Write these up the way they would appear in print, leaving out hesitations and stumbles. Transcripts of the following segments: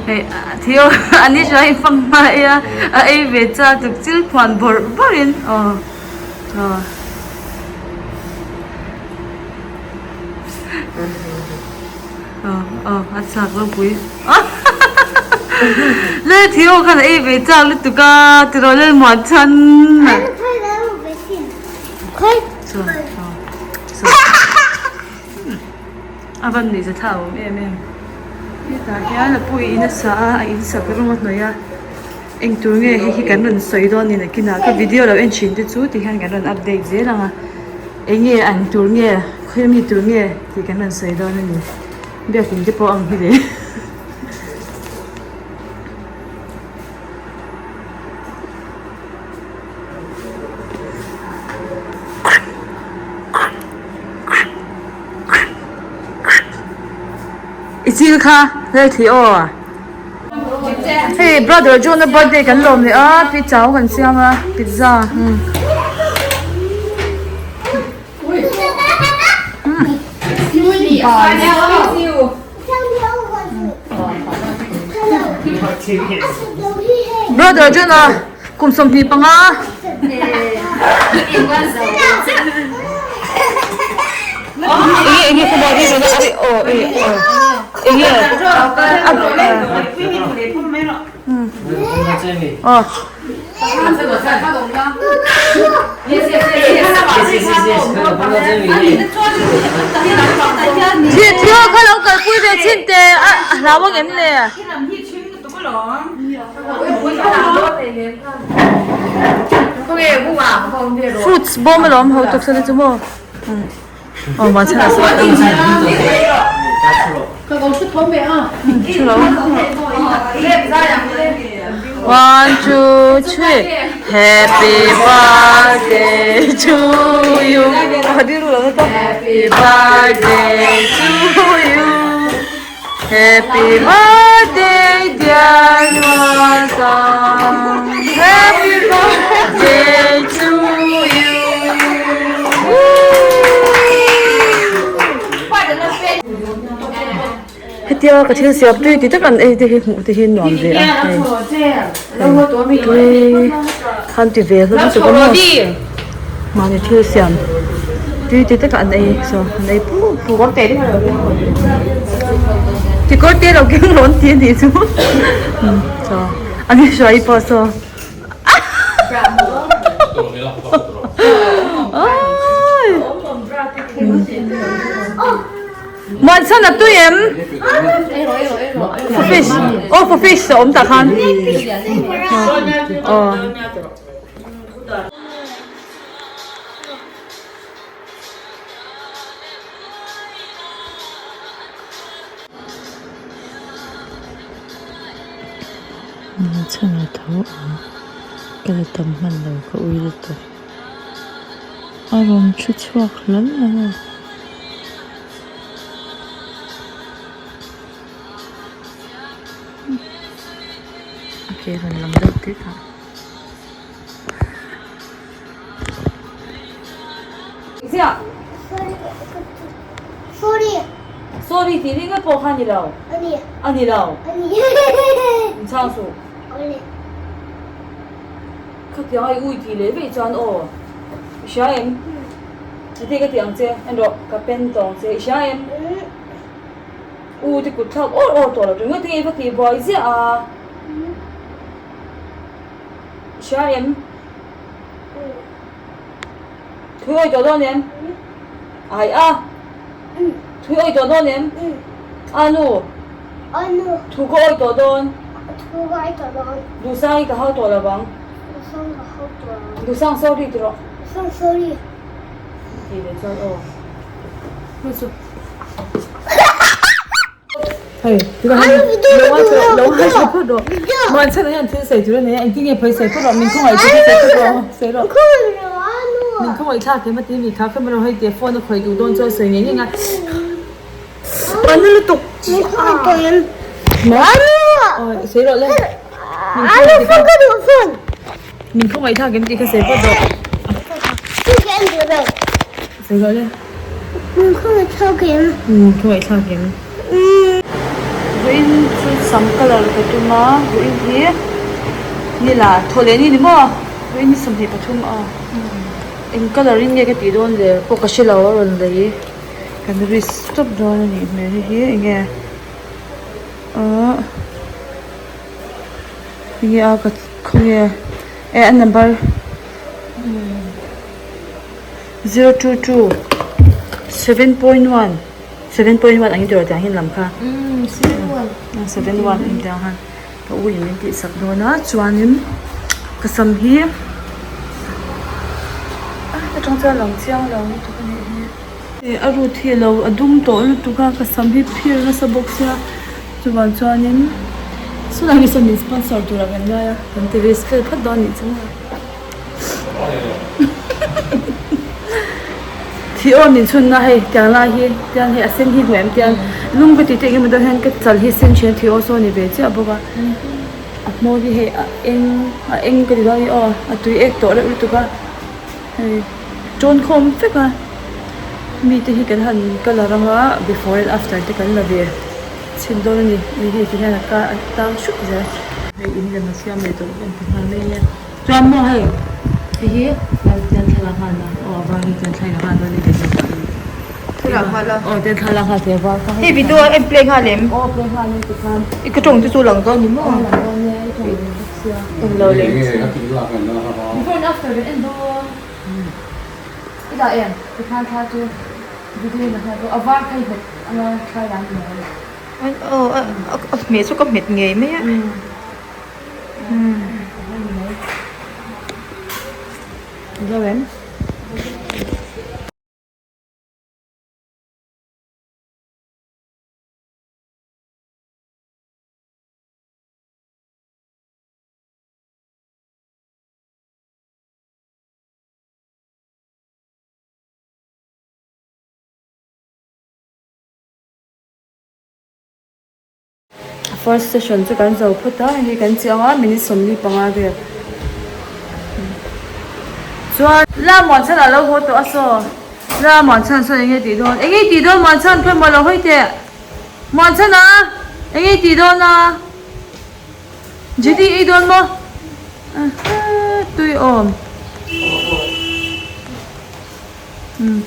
Hei Theo Anisha hi fanghma a ei a, a ei ve chak tuk chil phuan bawrh bawrhin aw aw. Aw aw a chak ropui Le Theo khan a ei ve chak lutuk a tiraw Lalmuan chhan. Chuan aw A van nuih zatha a awm em em. Hetah hian a pui in a sa a, a in sak rawng a hnawih a, eng tur nge hei hi kan rawn sawi dawn ni nakinah ka video lo en thin te chu ti hian kan rawn update zel ang a, eng nge an tur nge khawi ami tur nge tih kan rawn sawi dawn a ni, biakin te pawh ang hi le. I chil kha hei thli aw hei brother John a birthday kan lawm leh a pizza ho kan siam a pizza umm. Brother John a kum 25. Enge enge ka body rona ari aw e aw enge aw. Thil kha lo kalpui ve chin teh a hlau ang em le? Fruits bawm alawm ho tawk sa te chu maw? Aw mahse a sa One two three Happy birthday to you Happy birthday to you Happy birthday dear Nuansang Happy birthday to you Hetia ka thil siam tui ti tak an ei te hi hmuh te hi nuam ve a hei tui khan ti ve hlawm lutuk a maw mahni thil siam tui ti taka an ei saw an ei puk puk kekawr te lo keng rawn ti anih chu saw a ni hruai pawh saw Muanchhan a tui em? For fish. Oh, for fish a awm tah khan. Oh. Muanchhan a tho ang. Ka la tam hman lo ka ui lutuk. A rawn thu chhuak hlawl lo a. A ke rawn lang deuh tet a. Sorry. Sorry tih ringawt pawh kha a ni lo. A ni. A ni lo. A ni. In chhang suh. Awle. Khatiang a i ui tih leh veih chuan aw i hria em? Heti ka ti ang che, en rawh ka pen tawng che i hria em? U ti kut thlak awr awr tawh lo ringawt hi va tih buai ziah a i hria em? Thui awi tawh dawn em? Ai a thui awi tawh dawn em? A nu thu ka awi tawh dawn. Duhsang hi ka hau tawh lo vang. Duhsang sorry ti rawh. Tih leh chuan aw. Hei chu. Hei tuna hei lo ngaithla rawh lo ngaithla phawt rawh. Muanchhan hian thil sawi tur a nei a engtin nge pawisa sawi phawt rawh min khawngaih chu sawi phawt rawh sawi rawh. Min khawngaih thlak em a ti mi kha kha maw hei tia phone a khawih duh dawn chuan sawi ngei ngei a. An na lutuk. Aw sawi rawh le. Min khawngaih thlak em tih kha sawi phawt rawh. Sawi rawh le. Min khawngaih thlak em? Min khawngaih thlak em? Vawiin chu sam colour ka tum a, vawiin hi ni la thaw leh ni ni maw? Vawiin hi 23 a, eng colour in nge ka tih dawn le pawh ka hre lo a rawn lei kan risk tawp dawn a nih hmel hei hi eng nge ahh eng nge a ka khawnge eh a number 022 7.1 7.1 ang in tih tiang hian lam kha 7.1 ang tiang khan ka u in min tih sak dawn a chuanin ka sam hi a atang chuan lang chiang lo lutuk a nih hi eh a root hi alo a dum tawh lutuk a ka sam hi phir nasa bawk sia chuvang chuanin saw lai sawn min sponsor turah kan ngai a kan ti risk vel phawt dawn a nih chu maw. Thih aw min chhun na hei tiang lai hi tiang hei a sen hi hmu em tiang lung ka tih te engemaw dawn hian ka chal hi sen thin a thih aw saw a ni ve chiah bawk a a hmawr hi hei a eng a eng ka ti dawn a ni aw a tui ek tawh reuh lutuk a hei tawn khawm vek a mite hi kan han colour anga before and after te kan la ve chhin dawn a ni hei ti hian a tang hrup zel hei in lem a siam leh tawh bawk an ti nghal mai nia. Chuan maw hei hei hi tian thlalak nghal a aw a var hi tian thla ila nghal dawn a ni Thlalak nghal a aw tian thlalak nghal thei a var kha hei video a en play nghal em aw play nghal e tikhan i ka tawng te chu lang dawn ni maw aw lang dawn e i tawng ve bawk sia en lo leh before and after kan en dawn i dah em tikhan thla chu video in a nghal bawk a var kha i hmet anga thla ila ni mai aw a hmeh chu ka hmet ngei mai a. First session chu kan zo phawt a hei kan chiang a minute 45 vel chuan la muan chhan ah lo haw tawh a saw la muan chhan sawn enge tih dawn enge tih dawn muan chhan khawi maw lo hawi teh muan chhan a enge tih dawn a Judy ei dawn maw tui awm umm.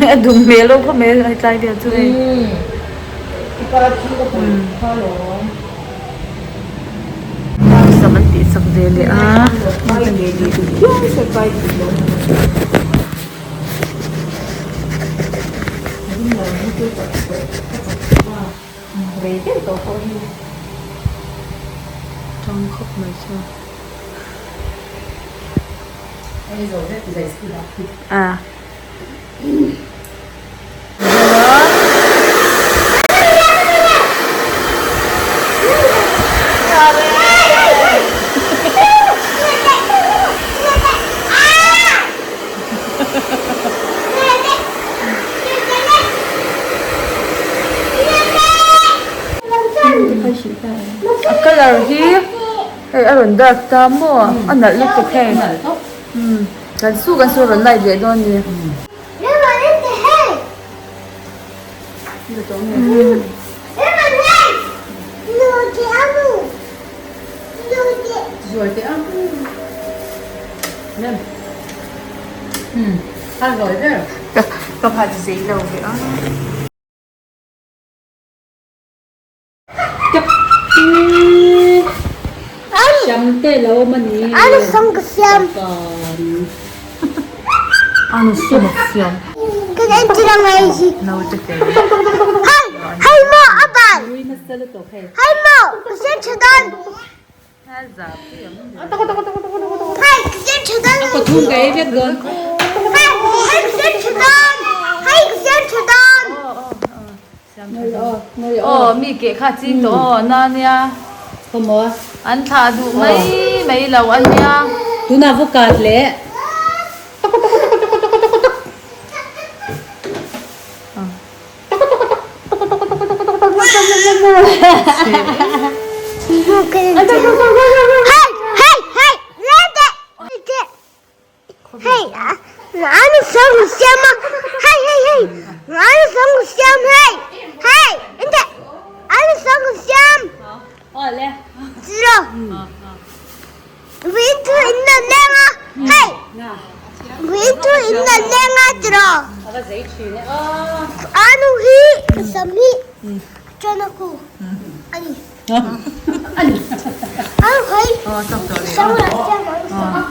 A dum hmel lo khawp mai a tlai vel chu hei. Sam an tih sak ve leh a. Tang khawp mai chu. A. A colour hi hei a rawn dark ta maw a nalh lutuk hei umm kan su kan su a rawn light leh dawn a ni. Ka phat zei lo ve a. Aw mi keh kha ching tawh aw na nia an thlah duh mai mai. mai lo a nia. Tunah va kat leh.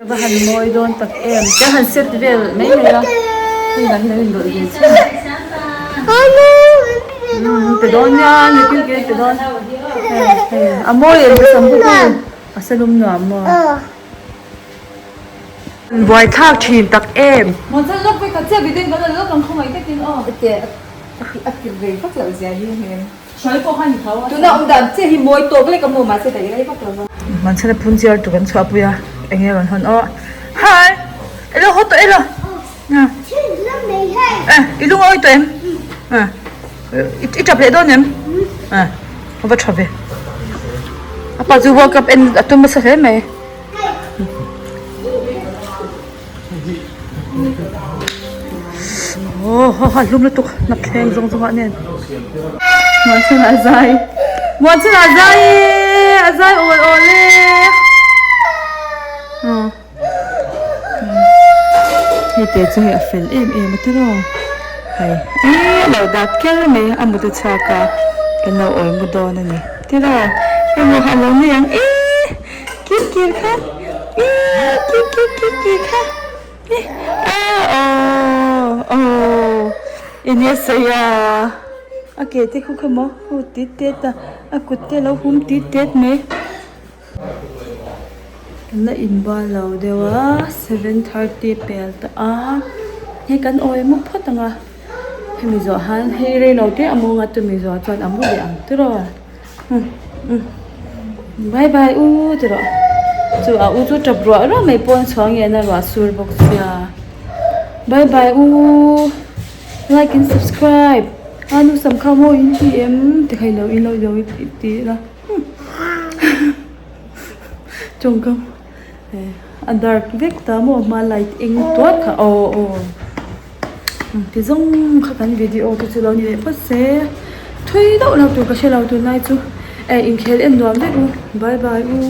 Va han mawi dawn tak em ka han set vel mai mai a hei lah hi lo inrawlh ve chiah a pe dawn nia ni kil kil pe dawn a mawi em ka sam bawk u a salum nuam maw buai thlak thin tak em. Tuna awm dan chiah hi mawi tawk lek a maw mahse daih rei vak lo va. Hmanchhana phun chiar tur kan chhuah pui a eng nge rawn hawn aw hi ilo haw tawh elo eh i lung a awi tawh em eh i tap leh dawn em eh a va tha ve a pa chu world cup en a tum nasa hle mai. Aw haw ha hlum lutuk hnap thleng zawng zawng ah nen Muanchhana a zai Muanchhana a zai e a zai awl awl e aw hei te chu hei a fel em em a tiraw hei eee a lo dat ker mai a mut a chhuak a kan lo awi mu dawn a ni tiraw hei maw a lo nei ang eee. Kir kir kha eee kir kir kir kir kha eh aw aw enge sawi a a ke te khu kha maw hu tit tet a a kut te alo hum tit tet mai kan la inbual lo deuh a 7:30 pel tawh a hei kan awi mu phawt ang a hemi zawh han hei reilo te a mawng a tumi zawh chuan a mu leh ang tiraw. Bye bye u ti rawh chu a u chu tap ruah ruah mai pawh an chhuah nge na ruah sur bawk sia bye bye u like and subscribe a nu sam kha maw in ti em ti kha ilo ilo ilo ti ila tawngkam a dark vek ta maw a hma light eng tuar kha aw aw. Ti zawng kha kan video te chu lo ni leh phawt se thui deuh lo tur ka hre lo tunlai chu eh inkhel en nuam vek u bye bye u.